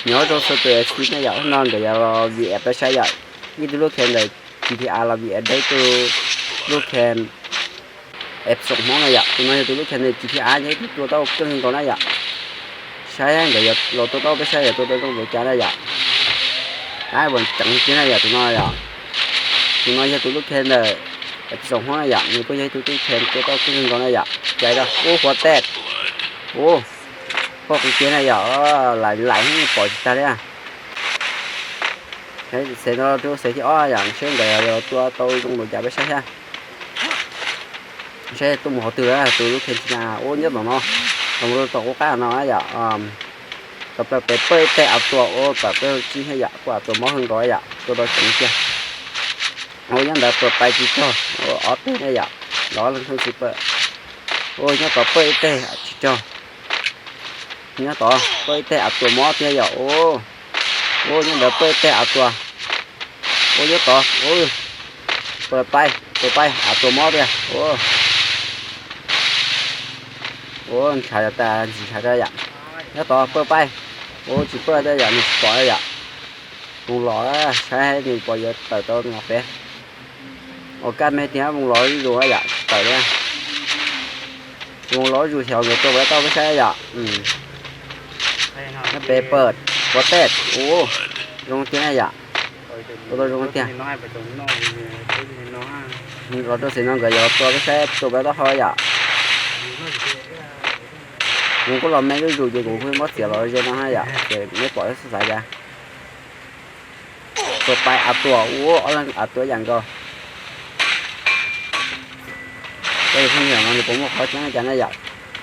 Nyob zoo txhua tus F C na yom, hnub no nkawd yog los vim peb saib yom, ib tug lub khees ntawm G T A los vim dawb tug lub khees F xoom Hmoob na yom. Tus no yog tus lub khees ntawm G T A yog ib tug tua tau kawg nkaus na yom. Saib nkawd los tua tau peb saib yog tua tau zoo npaum cas na yom. Ab, vas ceev tiag na yom tus no yom. Tus no yog tus lub khees ntawm F xoom Hmoob na yom, nws kuj yog ib tug lub khees tua tau kawg nkaus na yom. Caiv rau ub, huav tej ub, poj qus tiag na yom, laim laim pom tsis tag li. Xev no rau xev thib ob yom, seb nkawd los tua tau zoo npaum cas peb saib thiab. Seb tuaj mus qhov twg lawm, tus lub khees G T A ub nyob tom no, los mus rau tom qub qab no yom. Tom plaws pem pawj ib teg a tua ua pam peb tsib thiab yom, kuj a tua mob kawg nkaus yom, tua tau ceev tiag. Ua nyob ntawd pawj pais tsis raug, ua ob teg na yom, los leej thoob tsis pawj. Ua nyob tod pawj ib teg tsis raug, nyob tod pawj ib teg a tua mob tiag yom. Ua nyob ntawd pawj ib teg a tua, ua nyob tod pawj pais, pawj pais a tua mob tiag. Ua ntshav tas ntxim ntshav rau yom. Nyob tod pawj pais, ua tsis pawj tiag yom, nws tsis pom yom. Mus los saib nws pom yuav tawm tau los pem. Ua kaj me tiag, mus los zuj zus yom, tsis tawm li. Mus los zuj zus xyov nkawd tua puas tau peb saib yom. Nyob pem pawj, huav tej ub, zoo tiag na yom. Tua tau zoo tiag. Los rau xev no nkawd yuav los tua peb saib tua puas tau ho yom. Kuv kuj los me zuj zus ces kuv kuj muab txiav los ze no na yom, ces nej pom xav xav cas. Pawj pais a tua ub, ob leeg a tua yam nkaus. Tej phooj ywg no nws puas muaj qhov tseeb cas na yom.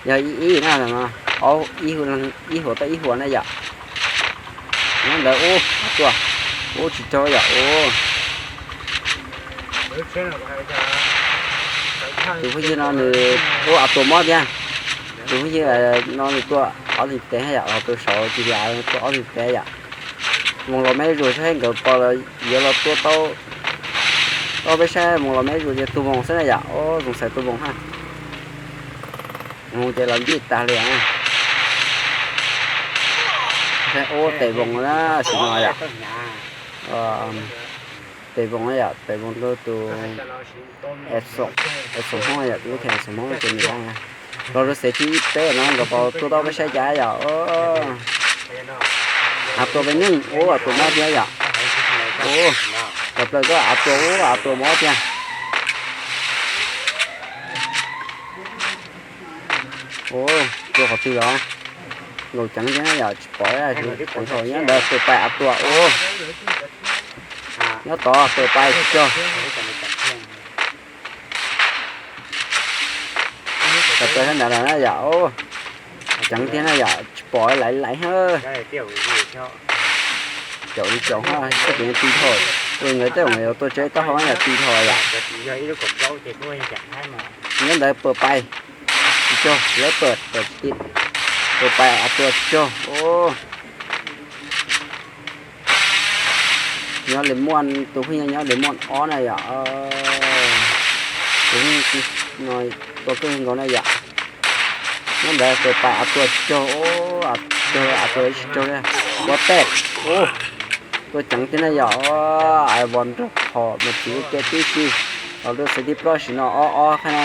Yog ib ib na no, ib huam tau ib huam na yom. Nyob ntawd ub, a tua ub, tsis raug yom ub. Tus phooj ywg no nws ub a tua mob tiag. Tus phooj ywg no nws tua ob leeg tes yom, los tus saud tsis yam tua ob leeg tes yom. Mus los me zuj zus saib nkawd puas yuav los tua tau, tau peb saib. Mus los me zuj zus ces tus voos xwb na yom. Ub, zoo xaiv tus voos ha. Mus ces los ntsib tag li. Ub, tes voos na, xwb no yom. Tes voos na yom, tes voos rau tus Xoo, Xoo Hmoob yom, tus lub khees Xoo Hmoob ces nws los rau xev thib peb no nkawd puas tua tau peb saib cas yom. A tua peb neeg ub, a tua mob thiab yom. Ub, tawm plaws tuaj a tua ub, a tua mob thiab. Ub, tua qhov twg los nkaus ceev thiab yom, tsis pom, nyob ntawd pawj pais a tua ub. Nyob tod pawj pais tsis raug. Tawm plaws sab ntawd lawm na yom. Ceev tiag na yom, tsis pom, laim laim hab. Caum li caum hab, txoj kev ti dhau. Ua nkawd tej zaum yuav tua tsev taub hau yom, ti dhau yom. Nyob ntawd pawj pais tsis raug, lawv pawj pais tsis ti, pawj pais a tua tsis raug. Nyob li muaj tus phooj ywg nyob li muaj ob na yom. Tus phooj ywg no tua kawg nkaus na yom. Nyob ntawd pawj pais a tua tsis raug, a tua tsis raug li. Ua tej, tua ceev tiag na yom. Ai, vos nrog phom mas txiv ua ke tib si. Los rau xev thib plaub sim no ob ob qhab na.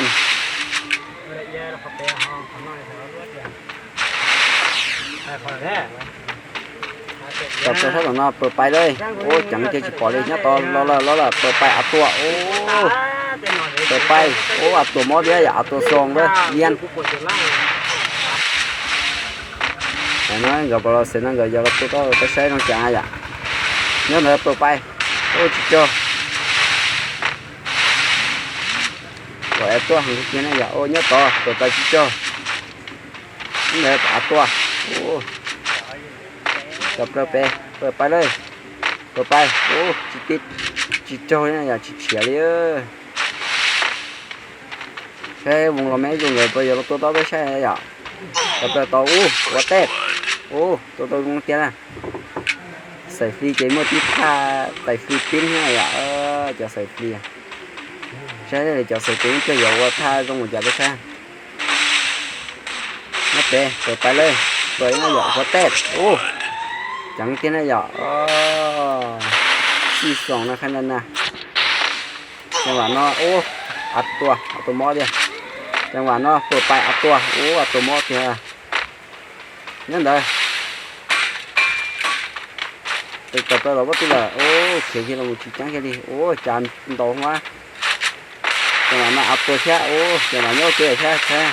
Tawm plaws sab tom no pawj pais lawm, ub ceev tiag tsis pom li, nyob tod los lawm los lawm, pawj pais a tua, ub, pawj pais, ub a tua mob thiab yom, a tua xoo lawm, viab. Tam no nkawd puas los xev no nkawd yuav los tua tau peb saib zoo cas yom. Nyob ntawd pawj pais, ub tsis raug. Kom es tuaj heev tiag na yom, ub nyob tod pawj pais tsis raug. Nyob ntawd a tua, ub, tawm plaws pem, pawj pais lawm, pawj pais, ub, tsis ti, tsis raug li na yom, tsis tshiav li. Saib voos los me zuj zus nkawd puas yuav los tua tau peb saib yom. Tawm plaws tod, ub, ua tej, ub, tua tau zoo tiag na. Xaim fli ces muaj tib thaj tais fli pib thiab yom, cov xaim fli. Saib cov xaim fli ib pliag yuav ua thaj zoo mus cas peb saib. Nyob pem pawj pais lawm, pawj no yom, ua tej, ub, Ceev tiag na yom. Sij xoom na qhab na na. Caj vam no ub, a tua, a tua mob tiag. Caj vam no pawg pais a tua, ub, a tua mob tiag. Nyob ntawd. Tawm plaws los pob twg lawm, ub, khiav kiag los mus tsis ceeb kiag li, ub, cas ntau hab. Caj vam no a tua thiab, ub, caj vam nyob kev thiab thiab.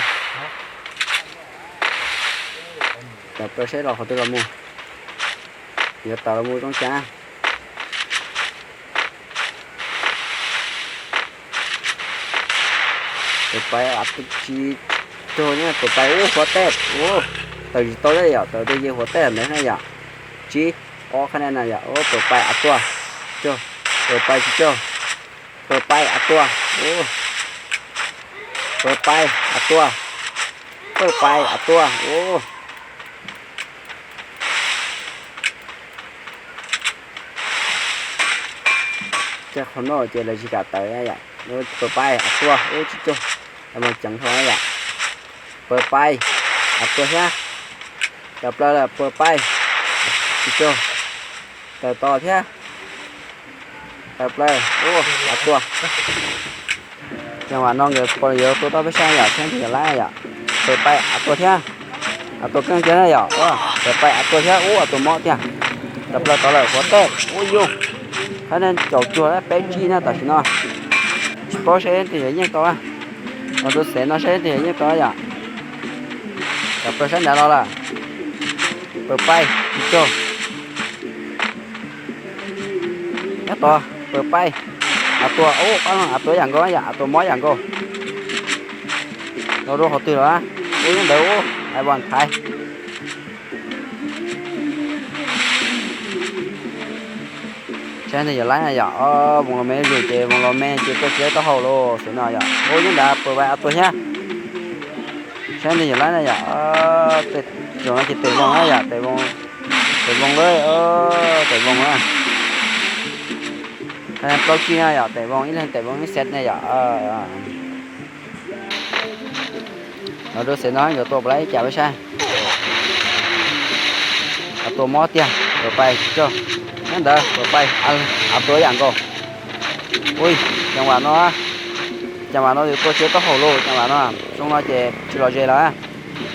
Tawm plaws seb los qhov twg los mus. Yuav tawm los mus zoo cas. Pawg pais a tua tsis raug, pawg pais ub huav tej, ub, tawm tsis tau li yom, tawm tej yeej huav tej ntawd na yom. Tsib, ob qhab na yom, pawg pais a tua, tsis raug, pawg pais tsis raug, pawg pais a tua, ub, pawg pais a tua, pawg pais a tua, ub. Tej qhov no ces lawv tsis kam tawm yom, pawg pais a tua ub tsis raug, los ceev dhau yom. Pawg pais a tua thiab. Tawm plaws lawm pawg pais tsis raug. Tawm tos thiab. Tawm plaws ub a tua. Caj vam no nkawd pom yuav tua tau peb sab yom, sab ntiag yam laib yom. Pawg pais a tua thiab. A tua keej tiag na yom, pawg pais a tua thiab ub a tua mob tiag. Tawm plaws tod lawm huav tej ub yug. Qhab na caum cuag peb tsib na tam sim no. Tsis paub seb leej twg yuav yeej tau na. Los rau xev no seb leej twg yuav yeej tau yom. Tawm plaws sab nrad los lawm. Pawg pais tsis raug. Nyob tod pawg pais a tua ub, a tua yam nkaus yom, a tua mob yam nkaus. Los rau qhov twg los ub, nyob ntawd ub, hais vas thaiv. Sab ntiag yam laib na yom, voos los me zuj ces voos los me ces tuaj tsis taub hau los xwb no yom, ub nyob ntawd pawg pais a tua thiab. Sab ntiag yam laib na yom, tej zaum no ces tes voos na yom, tes voos, tes voos lawm, tes voos na. Plaub tsib na yom, tes voos ib leeg tes voos ib xev na yom. Los rau xev no nkawd tua puas laib ib cas peb saib. A tua mob tiag, pawg pais tsis raug. Nyob ntawd pawg pais a tua yam nkaus. Ui, caj vam no, caj vam no yus tua tsis taub hau los, caj vam no zoo no ces tsis lom zem lawm.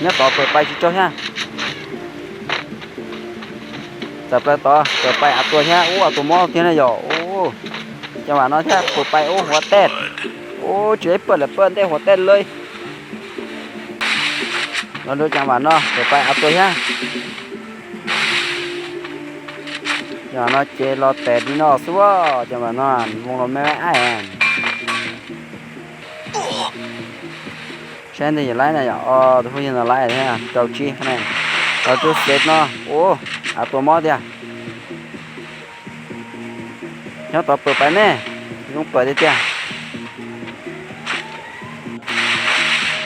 Nyob tod pawg pais tsis raug thiab. Tawm plaws tod pawg pais a tua thiab ub, a tua mob tiag na yom. Ub, caj vam no thiab pawg pais ub huav tej. Ub, tsis ib pawg lawm pawg ntej huav tej lawm. Los rau caj vam no pawg pais a tua thiab. Caj vam no ces los tes li no xwb, caj vam no voos los me me. Sab ntiag yam laib na yom, tus phooj ywg no laib thiab rau tsib qhab na. Los rau xev no, ub, a tua mob tiag. Nyob tod pawg pais me, zoo pawg tiag tiag.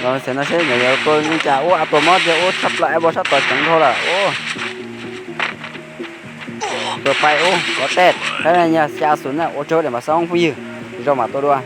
Los xev no seb nkawd yuav tua zoo cas, ub, a tua mob tiag, ub, tshaj plaws, a ua sab tod ceev dhau lawm ub. Pawg pais ub huav tej, qhab na yog xya xus na, ua tsaug tias mam xoob phooj ywg, zoo mam tua dua.